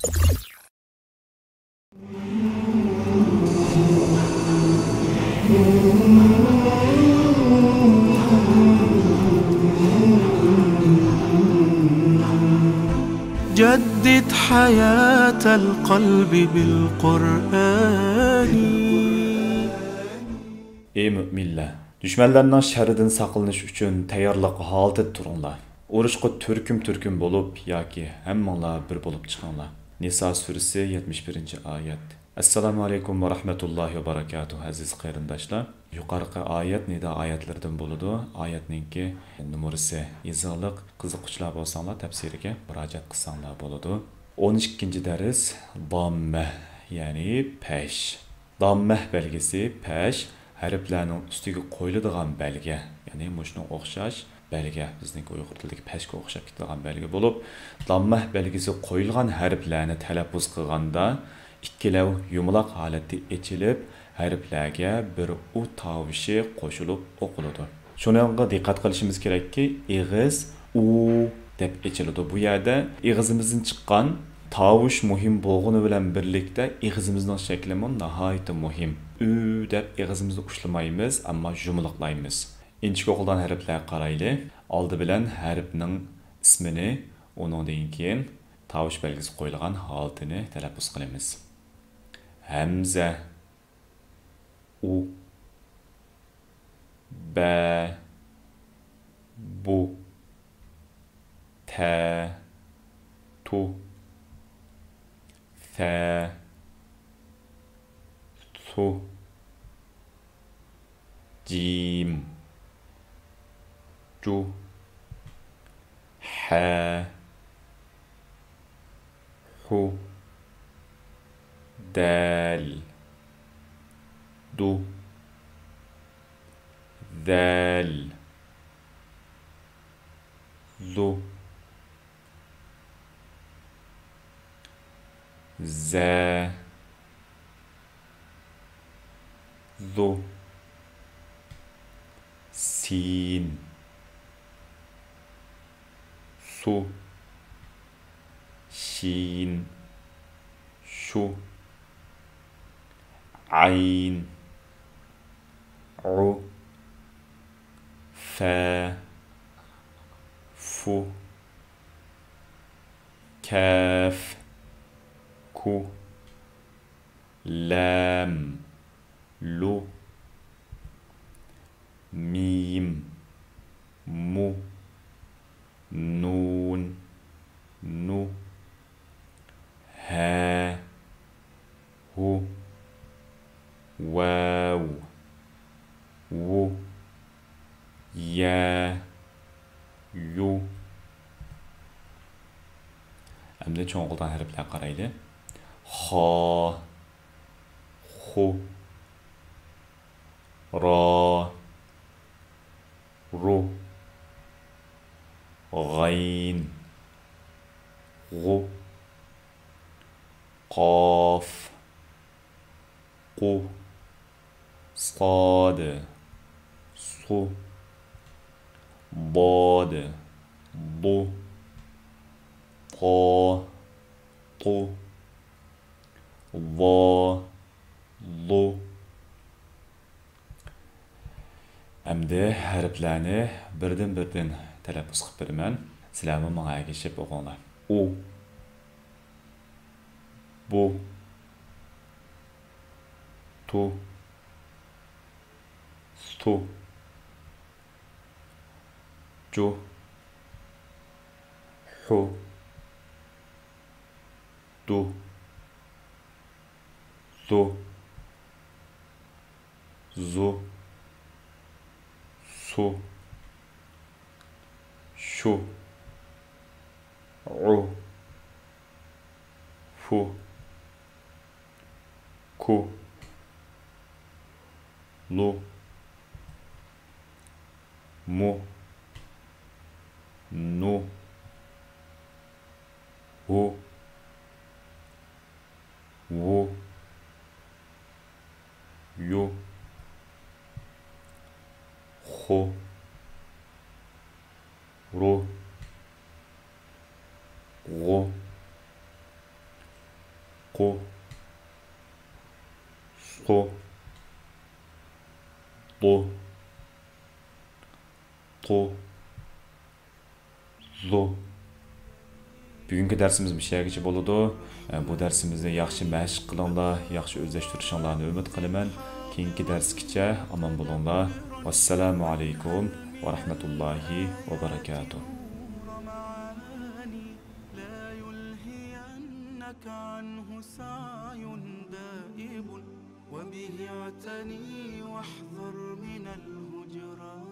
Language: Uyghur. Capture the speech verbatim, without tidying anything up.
جدد حياة القلب بالقرآن. ئەي مۆمىنلەر، دۈشمەنلەرنىڭ شەررىدىن ساقلىنىش ئۈچۈن تەييارلىق ھالىتىدە تۇرۇڭلار. ئۇرۇشقا تۈركۈم-تۈركۈم بولۇپ ياكى ھەممىڭلار بىر بولۇپ چىقىڭلار. نىسا سۈرىسى، يەتمىش بىرىنچى ئايەت. ئەسسالامۇ ئەلەيكۇم ۋە رەھمەتۇللاھى ۋە بەرەكاتۇھۇ، ئەزىز قېرىنداشلار. يۇقىرىقى ئايەت نىدا ئايەتلىرىدىن بولىدۇ. ئايەتنىڭكى نومۇرىسى يېزىقلىق، قىزىققۇچىلار بولساڭلار تەپسىرىگە مۇراجىئەت قىلساڭلار بولىدۇ. ئون ئىككىنچى دەرس، داممە، يەنى پەش. داممە بەلگىسى پەش ھەرپلەرنىڭ ئۈستىگە قويۇلىدىغان بەلگە، يەنى مۇشۇنىڭغا ئوخشاش بەلگە، بىزنىڭكى ئۇيغۇر تىلىدىكى پەشكە ئوخشاپ كېتىدىغان بەلگە بولۇپ، داممە بەلگىسى قويۇلغان ھەرپلەرنى تەلەپپۇز قىلغاندا، ئىككىلەۋ يۇمىلاق ھالەتتە ئېچىلىپ، ھەرپلەرگە بىر ئۇ تاۋۇشى قوشۇلۇپ ئوقۇلىدۇ. شۇنىڭغا دىققەت قىلىشىمىز كېرەككى، ئېغىز ئۇ دەپ ئېچىلىدۇ. بۇ يەردە ئېغىزىمىزدىن چىققان تاۋۇش مۇھىم بولغىنى بىلەن بىرلىكتە، ئېغىزىمىزنىڭ شەكلىمۇ ناھايىتى مۇھىم. ئۈ دەپ ئېغىزىمىزنى ئۇشلىمايمىز، ئەمما يۇمىلاقلايمىز. ئىنچىكە ئوقۇلغان ھەرپلەرگە قارايلى. ئالدى بىلەن ھەرپنىڭ ئىسمىنى، ئۇنىڭدىن كېيىن تاۋۇش بەلگىسى قويۇلغان ھالىتىنى تەلەپپۇز قىلىمىز. ھەمزە، ئۇ، بە، بۇ، تە، تۇ، ثە، ثۇ، جىم، جۇ، ھە، ھۇ، دەل، دۇ، ذەل، زۇ، زە، زۇ، سىن، سۇ، شىن، شۇ، ئەين، ئۇ، فە، فۇ، كەف، كۇ، لام، لۇ، مىم، مۇ، نۇن، نۇ، ھە، ھۇ، ۋاۋ، ۋۇ، يە، يۇ. ئەمدى چوڭ ئوقۇلغان ھەرپلەرگە قارايلى. خا، خۇ، را، رۇ، غەين، غۇ، قاف، قۇ، صاد، صۇ، ضاد، ضۇ، طا، طۇ، ظا، ظۇ. ئەمدى ھەرپلەرنى بىردىن-بىردىن تەلەپپۇز قىلىپ بېرىمەن. سىلەرمۇ ماڭا ئەگىشىپ ئوقۇڭلار. ئۇ، بۇ، تۇ، سۇ، جۇ، ھۇ، دۇ، زۇ، زۇ، سۇ، شۇ، ئۇ، فۇ، كۇ، لۇ، مۇ، نۇ، ھۇ، ۋۇ، يۇ، خۇ، رۇ، غۇ، قو، سقو، طو، قو، زو. بۈگۈنكى دەرسىمىز مۇشۇ يەرگىچە بولىدۇ. بۇ دەرسىمىزنى ياخشى مەشىق قىلىڭلار، ياخشى ئۆزلەشتۈرۈشۈڭلارنى ئۈمىد قىلىمەن. كېيىنكى دەرسكىچە ئامان بولۇڭلار. ۋەسسالامۇ ئەلەيكۇم ۋە رەھمەتۇللاھى ۋە بەرەكاتۇھ. لا يلهينك عنه سعي دائب، وبه اعتني واحذر من الهجران.